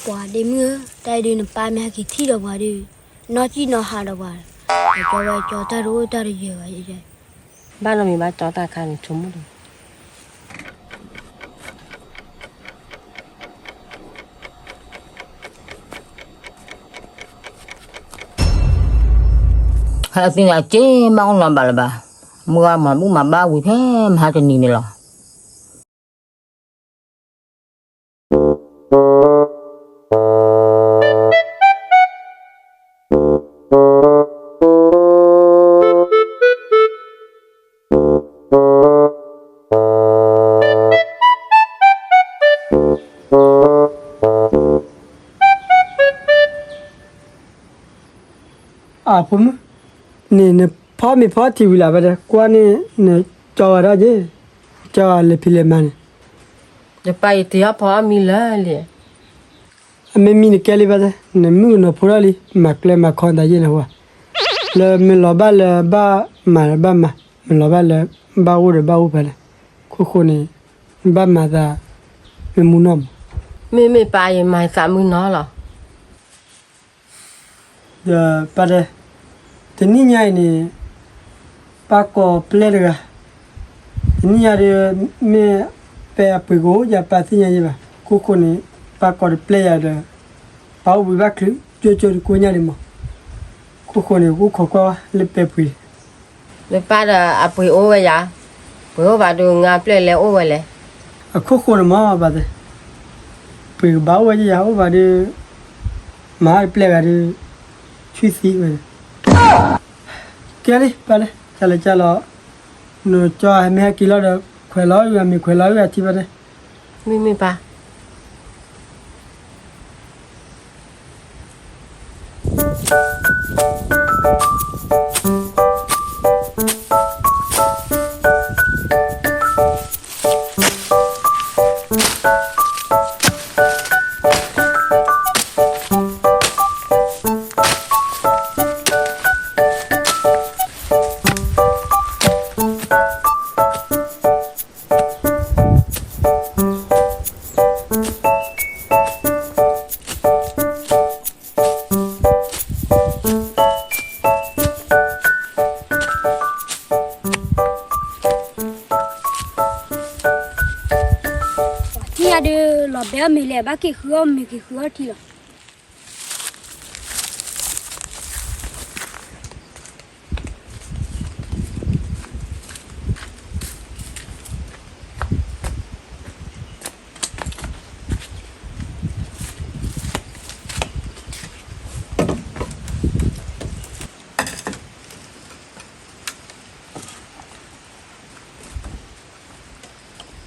ပှၤဒ့မုၣ်ဧၢ, တၢ်အံၤဒုးနပၢ်မ့ၢ်ဟဲက့ၤထံၣ်ဒီးပှၤဒီး နီၢ်ကံၣ်နီၢ်ဟးဒီးပှၤ, ကၠီဝဲကၠီတၢ်တအိၣ်တၢ်တယၢၤဘၣ်ယဲ, ဘၣ်နီတမံၤဘၣ်ကၠီတၢ်ခါန့ၣ် ဆိကမိၣ်ဒီး ဟဲသ့ၣ်ညါက့ၤဘၣ်အိၣ်နီၤဘၣ်လၢၤဘၣ်, မုၢ်ဂၤမၤဘူၣ်မၤဘါဝံၤဖဲမဟါတနံၤန့ၣ်လီၤ. အဖိမုၣ်, န့ၣ်နဖီမ့ၤဖီထံဝံၤလၢ်ဘၣ်ဒီး ကွၢ်န့ၣ်နကၠီဂၤဒၣ်က့ၤ, ကၠီဂၤလဲၤဖံးလဲၤမၤန့ၣ်, ယပၢ်ယတ့အီၣ်ဖီအီၣ်မံလၢာ်လံ. အမ့ၢ်မံနကဲလံဘၣ်သ့, နမုၣ်ကနီၤဖိထီၣ်လံ, မၤကျဲမၤခီတၢ်ယဲၢ်နဟူဧါ, လၢမ့ၢ်လီၤဘၣ်လၢဘၣ်မၤဒီးဘၣ်မၤ, မ့ၢ်လီၤဘၣ်လၢဘၣ်အိၣ်ဒီးဘၣ်အိၣ်ဖဲလဲၣ်, ခိၣ်ဃိန့ၣ် ဘၣ်မၤသးမ့ၢ်မူနီၢ်မး, မ့မ့ၢ်ပၢ်ယမၤသးမုၢ်နီၢ်လီၤ. ဒီးပၢ်တဲ, တနံၣ်ညါအံၤန့ၣ် ပၢ်ကိးပျဲၢ်တဂၤ, တနံၣ်ညါဒီး မ့ၢ်ပဲအပှ့ၤကအိၣ်ယၤ ပၢ်သ့ၣ်ညါယဲၢ်ဘၣ်, ခိၣ်ဃိန့ၣ် ပၢ်ကိးတပျဲၢ်ယၤဒီး ပၢ်အိၣ်ဘှံးဘၣ်ချုး ကၠိကၠိတကိညါဒံးမး, ခိၣ်ဃိန့ၣ် အိၣ်ခိးကွၢ်ဝဲလၢပဲပှ့ၤ လၢပၢ်ဒီးအပှ့ၤအိၣ်ဝဲယၤ, ပှ့ၤအိၣ်ဘၣ်ဒီးငါပျဲၢ်လဲၤအိၣ်ဝဲလဲၣ်. အခိၣ်ဃိန့ၣ်မးဘၣ်သ့, ပှ့ၤကဘၣ်အိၣ်ဝဲယဲၢ်ယၤ အိၣ်ဘၣ်ဒီး မၤတပျဲၢ်ဂၤဒီး ဆူသံဝဲန့ၣ်. ကဲလံ ပၢ်လၢ ကၢ်လၢကၢ်လီၤ, နကၠီဟဲမ့ၢ်ဟဲက့ၤလီၤဒီး ခွဲးလီၤဂၤမ့ၤ ခွဲးလီၤဂၤထံဘၣ်တဲ, မ့မ့ၢ်ပၢ် ပှၤထံၣ်ညါဒီး လီၤဘဲအီၣ်မ့ၤလဲၣ် ဘၣ်က့ၤဃုအီၣ်မ့ၤက့ၤဃုအီၣ်ထံလီၤ. ပၢ်, အီၣ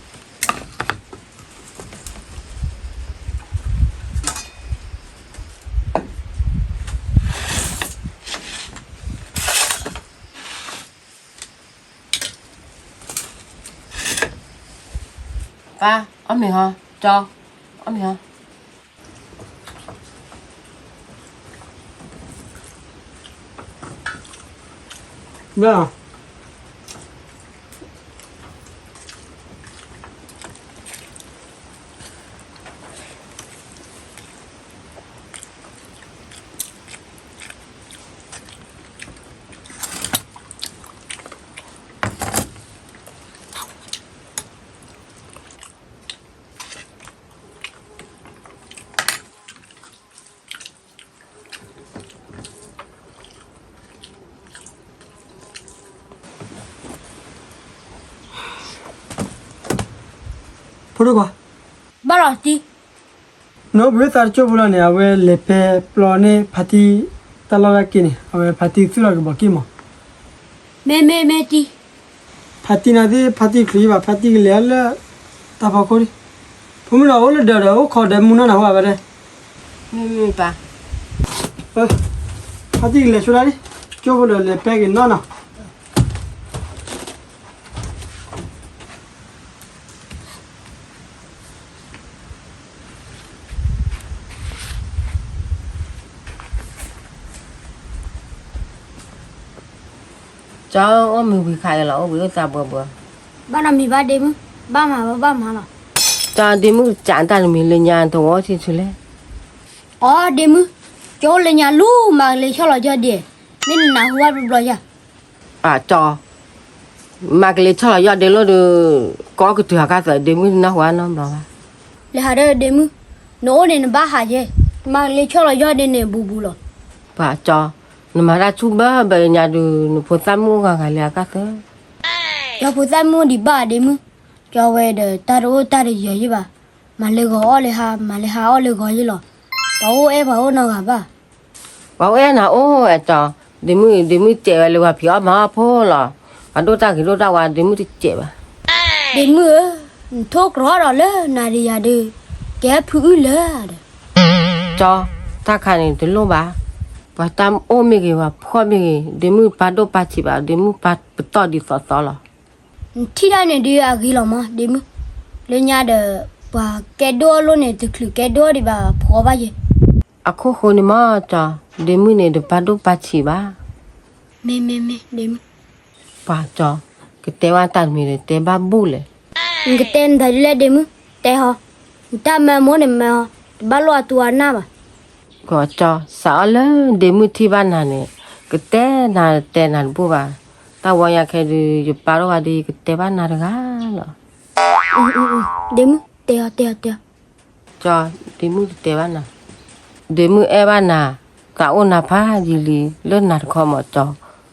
်မ့ၤဟီ, ကၠီ, အီၣ်မ့ၤဟီ. ဖိဒိၣ်ခွါ, ဘၣ်လီၤတံၢ်, နအိၣ်ဘှံးသးတကၠိဖိလီၤန့ၣ် အဝဲလဲၤပဲပျီန့ၢ်ဖါတံၢ်တၢ်လီၢ်တၢ်က့ၤန့ၣ် အဝဲဖါတံၢ်သူၣ်လီၤက့ၤဘီးက့ၢ်မး. မ့ၢ်မ့ၢ်မ့ၢ်တံၢ် ဖါတံၢ်နၤသ့ၣ် ဖါတံၢ်ချုးယံၤဘၣ် ဖါတံၢ်ကလဲၤလၢတၢ်ဖီခိၣ်ဒံး. ဖိမုၣ်ဒီးအိၣ်လၢဒၢးဒီး အိၣ်ခိးဒီးမူနီၢ်နၤဟူဘၣ်တဲ. မ့ၢ်မ့ၢ်ပၢ်, ဖါတံၢ်ကလဲၤဆိဒၣ်လံ, ကၠိဖိဒီးလဲၤပဲက့ၤနီၢ်နီၢ်. ကၠီအိၣ်မုာ်ဝံၤခးအံၤလီၤ အိၣ်ဘှံးအိၣ်သးဘှီဘှီ. ဘၣ်နီတမံၤဘၣ်ဒ့မုၣ်, ဘၣ်မၤဘၣ်မၤလီၤ. ကၠီဒ့မုၣ်ကးတၢ်တမံၤလၢညါတဝီထံဆူလဲၣ်. အီ ဒ့မုၣ်, ကၠီအိၣ်လၢညါလူၤ မၤကလ့ဆီၣ်လီၤယီၢ်ဒ့, မ့ၢ်နနၢ်ဟူဘၣ်ဘျီဘျီယၤ. အကၠီ, မၤကလ့ဆီၣ်လီၤယီၢ်ဒ့လိၣ်ဒီး ကအီၣ်ကတုၤဟးခါသၢ ဒ့မုၣ်နၢ်ဟူဘၣ်နီတဘျီဘၣ်. လဲၤဟးဒီးဒ့မုၣ်, နအိၣ်န့ၣ်နဘၣ်ဟးယဲ, မၤကလ့ဆီၣ်လီၤယီၢ်ဒ့န့ၣ်ဘူးဘူးလီၤ. ပှၤကၠီ, နမၤတၢ်ဆူၣ်ဘၢဘၢညါဒုး နဖိသၣ်မုၣ်အိၣ်ဂၤဂၤလၢအကါသၢ ကၠီဖိသၣ်မုၣ်ဒံးဘၣ်ဒ့မုၣ်, ကၠီဝဲဒီးတၢ်တအိၣ်တၢ်တယၢၤယဲဘၣ်, မၤလၢဂီၤအီၣ်လၢဟါ, မၤလၢဟါအီၣ်လၢဂီၤယဲလီၤ. ပှၤအိၣ်အဲၣ်ပှၤအိၣ်နီတဂၤဘၣ်. ပှၤအိၣ်အဲၣ်နၤအိၣ်အကၠီ, ဒ့မုၣ်, ဒ့မုၣ်စဲးဝဲလၢပှၤဖံးအီၣ်မၤအီၣ်ဖိလီၤ. ပှၤဒိၣ်တၢ်ဂ့ၤဒိၣ်တၢ်ဝါ ဒ့မုၣ်တစဲးဘၣ်. ဒ့မုၣ်ဧၢ, နထိၣ်ကြီဒီးလၢနၤဒီးယၤဒုး, ကဲဖုအုၣ်လၢဒီး ကၠီ, တၢ်ခါန့ၣ်တလိၣ်ဘၣ်. ပှၤတၢ်အိၣ်မ့ၢ်ဂ့ၤ ပှၤဖှီၣ်မ့ၢ်ဂ့ၤ ဒ့မုၣ်ပာ်ဒိၣ်ပာ်ထံးဘၣ်, ဒ့မုၣ်ပာ်ပတီၢ်ဒ်သိးသိးလီၤ. နထံၣ်တၢ်န့ၣ်ဒုးအဂ့ၤလီၤမး ဒ့မုၣ်, လၢညါဒီး ပှၤကဲဒိၣ်အလိၣ်န့ၣ် တချုးကဲဒိၣ်ဒံးဘၣ် ဖှီၣ်ဘၣ်ယဲ. အခိၣ်ဃိန့ၣ်မးကၠီ, ဒ့မုၣ်န့ၣ်တပာ်ဒိၣ်ပာ်ထံးဘၣ်. မ့မ့မ့ ဒ့မုၣ်. ပှၤကၠီ, ကတဲဝဲတၢ်တမံၤဒီးတဲဘၣ်ဘူၣ်လဲၣ်. နကတဲနတၢ်ဒ်လဲၣ်ဒ့မုၣ်, တဲဟီ, နတၢ်မၢမိၢ်န့ၣ်မၢဟီ, တဘၣ်လိၣ်အသူအနၢ်ဘၣ်. ပှၤကၠီ, စးအီၣ်လၢဒ့မုၣ်ထံၣ်ဘၣ်နၤန့ၣ်, ကတဲနၤတဲနၤတဘူၣ်ဘၣ်. တၢ်ဝီညါခဲဒုး ယပာ်ဒိၣ်ဝဲဒီး ယကတဲဘၣ်နၤတဂၤလီၤ. ဒ့မုၣ်, တဲအီၤတဲအီၤတဲအီၤ. ကၠီ, ဒ့မုၣ်တတဲဘၣ်နၤ, ဒ့မုၣ်အဲၣ်ဘၣ်နၤ, သးအိၣ်နၤဖးယံာ်လံ လၢနၤတခီမးကၠီ.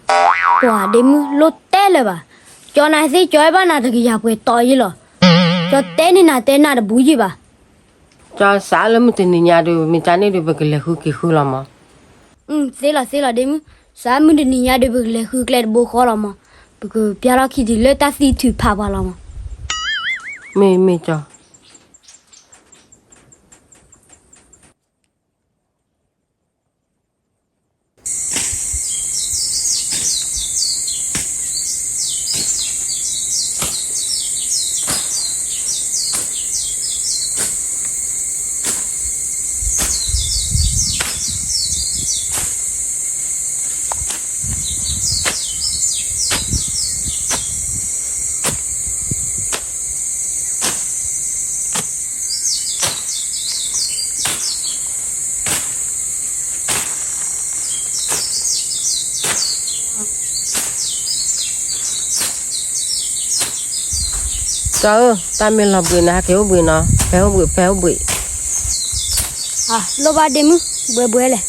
ပှၤဒ့မုၣ်လိၣ်တဲလၢၤဘၣ်, ကၠီနၤသ့ၣ်ကၠီအဲၣ်ဘၣ်နၤတကယၤပှဲၤတီၤယဲလီၤ. ကၠီတဲန့ၢ်နၤတဲနၤတဘူးယဲဘၣ်. ကၠီ, စးလၢမုၢ်တနံၤညါဒုး မ့ၢ်ကန့ၣ်ဒုး ပကလဲၤဃုက့ၤဃုလီၤမး. သ့လီၤသ့လီၤဒ့မုၣ်, စးမုၢ်တနံၤညါဒုး ပကလဲၤဃုကျဲတဘိဃီလီၤမး, ပကပျၢ်ထီၣ်ခံဒုးလၢတၢ်သံထုးဖးပှၤလီၤမး. မ့ၢ်မ့ၢ်ကၠီ. ကၠီဧၢ, တၢ်မ့ၢ်လီၤဘှံးန့ၣ် ဟဲက့ၤအိၣ်ဘှံးနီၤ, ဖဲအိၣ်ဘှံး ဖဲအိၣ်ဘှံး. လိၣ်ဘၣ်ဒ့မုၣ်, ဘှဲဘှဲလဲၣ်.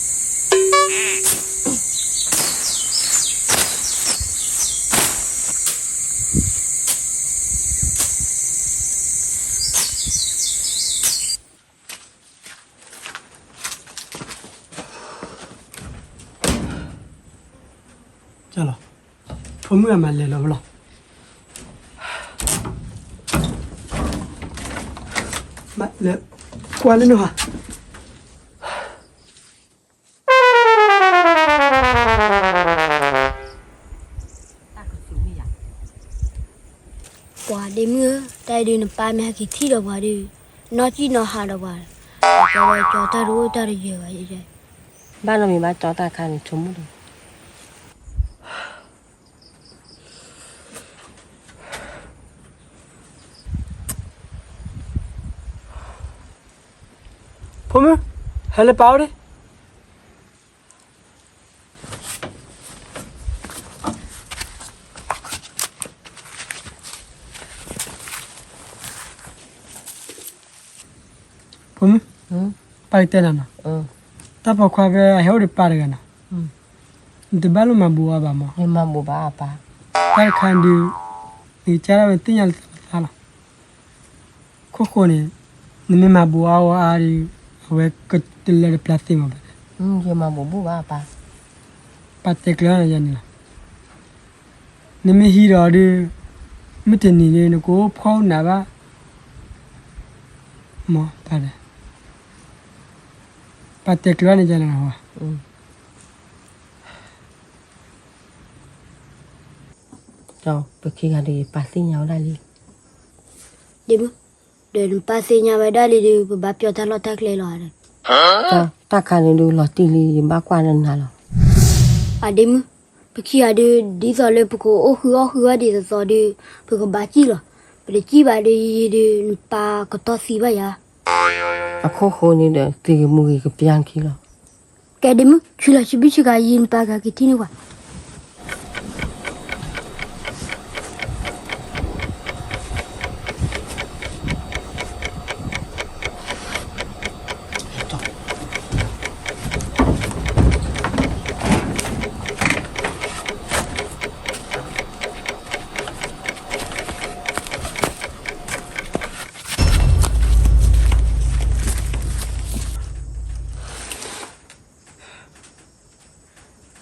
ကၠီလီၤ, ဖိမုၣ်အမၤလဲၤလီၤဝဲလီၤ. မၤလဲၤ, ကွၢ်လၢနဟါ. ပှၤဒ့မုၣ်ဧၢ, တၢ်အံၤဒုးနပၢ်မ့ၢ်ဟဲက့ၤထံၣ်ဒီးပှၤဒီး, နီၢ်ကံၣ်နီၢ်ဟါဒီးပှၤ, ကၠီဝဲကၠီတၢ်တအိၣ်တၢ်တယၢၤဘၣ်ယဲ. ဘၣ်နီတမံၤဘၣ်ကၠီ တၢ်တခါန့ၣ် ဆိကမိၣ်ဒီး ဖိမုၣ်, ဟဲလၢပၢ်အိၣ်ဒံး. ဖိမုၣ်, ပၢ်ကတဲနၤနီၤ, တၢ်ပိာ်ခွါဖဲအဟဲအိၣ်ဒီးပၢ်တဂၤနီၤ, နတဘၣ်လိၣ်မၤဘူးအီၤဘၣ်မး. တၢ်တခါဒုး နကစၢ်ဒၣ်ဝဲသ့ၣ်ညါလၢသးလီၤ. ခိၣ်ဃိန့ၣ် နမ့ၢ်မၤဘူးအါအါဒီး အဝဲကတလၢတပျၢ်သ့မးဘၣ်. ယမၤဘူးဘူးဘၣ်ပၢ်, ပၢ်တဲကျၢၤနၤယၤန့ၣ်လီၤ. နမ့ၢ်ဟံးဒီးဒုး မုၢ်တနံၤဒုး နကအိၣ်ဖှီၣ်အိၣ်နးဘၣ် မးပၢ်ဒီး, ပၢ်တဲကျၢၤနၤယၤန့ၣ်လီၤ. ပခံဂၤဒီး ယပၢ်သ့ၣ်ညါဝဲဒၣ်လံ. ဒ့မုၣ်, ဒီးနပၢ်သ့ၣ်ညါဝဲဒၣ်လံဒီး ပဘၣ်ပျီတၢ်လီၢ်တၢ်ကျဲလီၤဒီး, တၢ်ခါန့ၣ်ဒုးလီၤတံၢ်လံ ယဘၣ်ကွၢ်နၤလီၤ. အဒ့မုၣ်, ပခံဂၤဒုး ဒ်သိးလၢပကအိၣ်ဃုအီၣ်ဃုအီဒ်သိးသိးဒုး ပကဘၣ်စံၣ်လီၤ. ပတစံၣ်ဘၣ်ဒီးယံာ်ယံာ်ဒုး နပၢ်ကတီၢ်သံဘၣ်ယၤ. အခိၣ်ဃိန့ၣ်ဒီး သ့ၣ်ဂ့ၤမူဂ့ၤကပျၢ်ခံလီၤ. ကဲဒ့မုၣ် ဆူလီၤဆံဘံၣ်ဆံကၤ ယံၤနပာ်ကၤက့ၤထံန့ၢ်ပှၤ.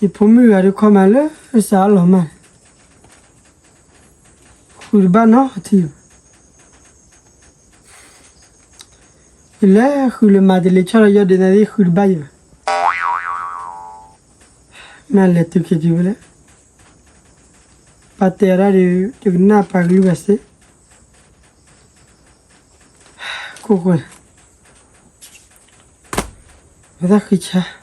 ယဖိမုၣ်ဂၤဒုးခီမးလၢစးအလီၤမး, ဃုတဘၣ်နီထံၣ်, ယလဲၤဃုလၢမၤတလ့ၤဆီၣ်လီၤယီၢ်ဒ့နသ့ၣ်ဃုတဘၣ်ယံၤဘၣ်, မ့ၢ်လဲၤတုၤခဲတုၤဖဲလဲၣ်, ပၢ်တဲအီၤဒၣ်ဒီး ယကနၣ်ပၢ်ကလုၢ်ဘၣ်စ့ၢ်, ခိၣ်ဃိ, ဝဲဒၣ်ဃံဆါ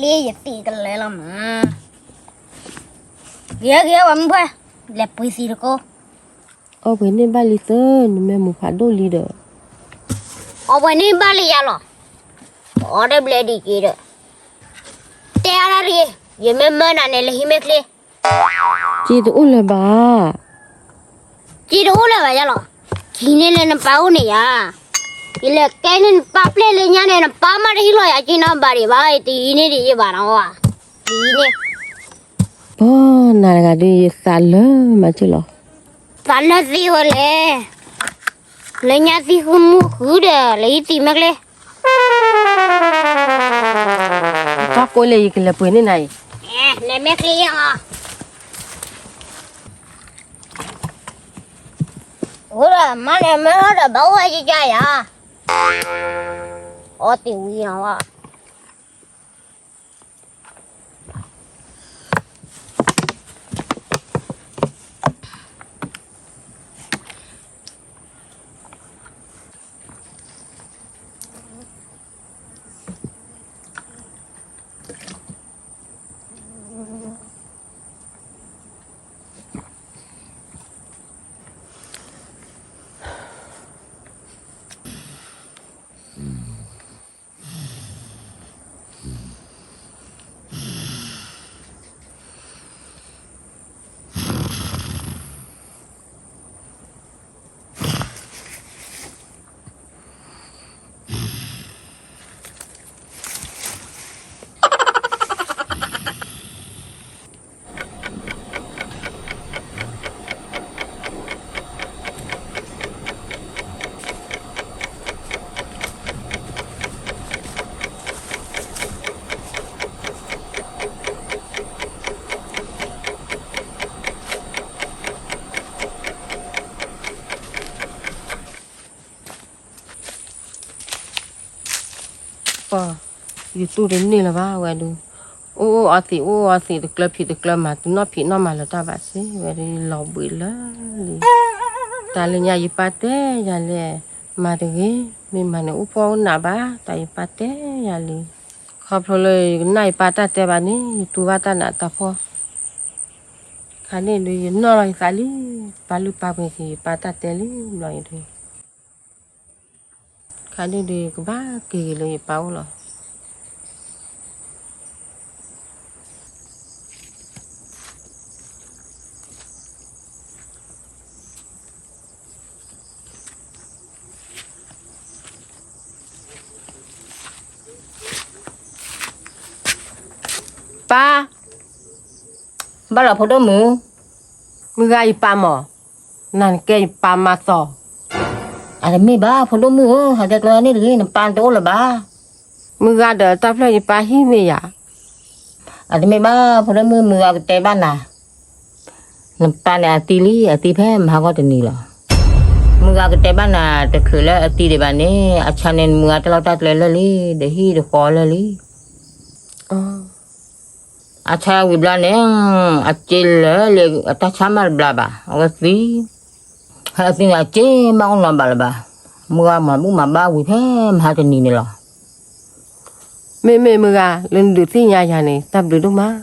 လ့ယသံၣ်ကလဲၤလီၤမး, ဂ့ၤဂ့ၤဝဲမုၢ်ဖှဲၣ်, လဲၤပှ့ၤသံၣ်တကိး, အီၣ်ပှဲၤန့ၢ်ဘၣ်လံသၢ, နမဲာ်မုာ်ဖးဒိၣ်လံဒီး, အီၣ်ပှဲၤန့ၢ်ဘၣ်လံယၤလီၤ, အီၣ်တဘျဲဒ်က့ဒီး, တဲအါဒၣ်ရ့, ယမ့ၢ်မၢနၤန့ၣ် လၢဟံၣ်မဲာ်ချ့ က့တအိၣ်လၢၤဘၣ်, က့တအိၣ်လၢၤဘၣ်ယၤလီၤ, က့န့ၣ်လၢနပၢ်အိၣ်န့ၣ်ယၤ, ယလဲၤကဲန့ၣ်နပၢ်ပျဲၢ်လၢညါန့ၣ် နပၢ်မးတဟံးလီၤယၤက့နီဘၣ်ဒံးဘၣ်, တယံၤန့ၣ်ဒံးယဘၣ်နီၤ, တယံၤန့ၣ် ပနၤတဂၤဒုး ယသးလၢမးက့လီၤ, သးလၢသ့ဝဲလဲၣ်, လၢညါသံဃုမူဃုဒီး လၢယသံၣ်မဲာ်ချ့ တၢ်ကိးလၢယကလဲၤပှ့ၤန့ၢ်နၤအံၤ, လဲၤမဲာ်ချ့အီၤ, အိၣ်ဒီးမါန့ၣ်မ့ၢ်အိၣ်ဒီးဘၣ်အိၣ်ဝဲကကါယၤ, အီၣ်တ့ၢ်ဝံၤအီၤဝဲ ပှၤ, ယတူၢ်တန့ၢ်လၢၤဘၣ်ဝဲဒုး, အိၣ်အိၣ်အီသံး အိၣ်အိၣ်အီသံး တကျၢၤဖံးတကျၢၤမၤ တနီၢ်ဖံးနီၢ်မၤလၢၤတၢ်ဘၣ်စ့ၢ်ဝဲဒုး လီၤဘှံးလၢလံ, တၢ်လၢညါယပၢ်တဲယၤလဲၣ်, မၤတဂ့ၤ, မ့ၢ်မၤန့ၣ်အိၣ်ဖှီၣ်အိၣ်နးဘၣ် တၢ်ယပၢ်တဲယၤလံ, ခီဖျိလၢယကနၣ်ယပၢ်တၢ်တဲဘၣ်န့ၣ် ယတူၢ်ဘၣ်တၢ်နးတၢ်ဖှီၣ်, ခါန့ၣ်ဒုး ယနီၣ်လီၤယသးလံ, ပၢ်လုၢ်ပၢ်ပှ့ၤက့ၤ ယပၢ်တၢ်တဲလံဘျီအံၤဒုး ခါန့ၣ်ဒုး ကဘၣ်က့ၤက့ၤလၢယပၢ်အိၣ်လီၤ. ပၢ်, ဘၣ်လီၤဖိဒိၣ်မုၣ်, မုၢ်ဂၤယပၢ်မး, နၤနကဲယပၢ်မၤသီၣ်, အတမ့ၢ်ဘၣ် ဖိဒိၣ်မုၣ်ဧၢ, ဟးတဲကျဲန့ၣ်တဂ့ၤ, နပၢ်တအိၣ်လၢၤဘၣ်. မုၢ်ဂၤဒီးတၢ်ဖျၢၣ်ယပၢ်ဟံၣ်မ့ၢ်ယၤ. အတမ့ၢ်ဘၣ် ဖိဒိၣ်မုၣ်, မုၢ်ဂၤကတဲဘၣ်နၤ, နပၢ်န့ၣ်အသံလံ, အသံဖဲမဟါဂီၢ်တနံၤလီၤ. မုၢ်ဂၤကတဲဘၣ်နၤ, တချုးလၢအသံဒံးဘၣ်န့ၣ် အဆါန့ၣ်မုၢ်ဂၤတၢ်လီၢ်တၢ်ကျဲလၢာ်လံ, ဒီးဟံၣ်တဃီလၢာ်လံ. အဆါဝံၤဘျီန့ၣ် အစ့လၢာ်လံ, အတၢ်ဆါမးတဘျါဘၣ်, အဝဲသံ. ဟဲအသံန့ၣ် အစ့မးအိၣ်နီတဘျါလၢၤဘၣ်. မုၢ်ဂၤမၤဘူၣ်မၤဘါဝံၤဖဲမဟါတနံၤန့ၣ်လီၤ. မ့မ့ၢ်မုၢ်ဂၤ, လၢနဒုးသ့ၣ်ညါယၤန့ၣ် တၢ်ဘျုးဒိၣ်မး.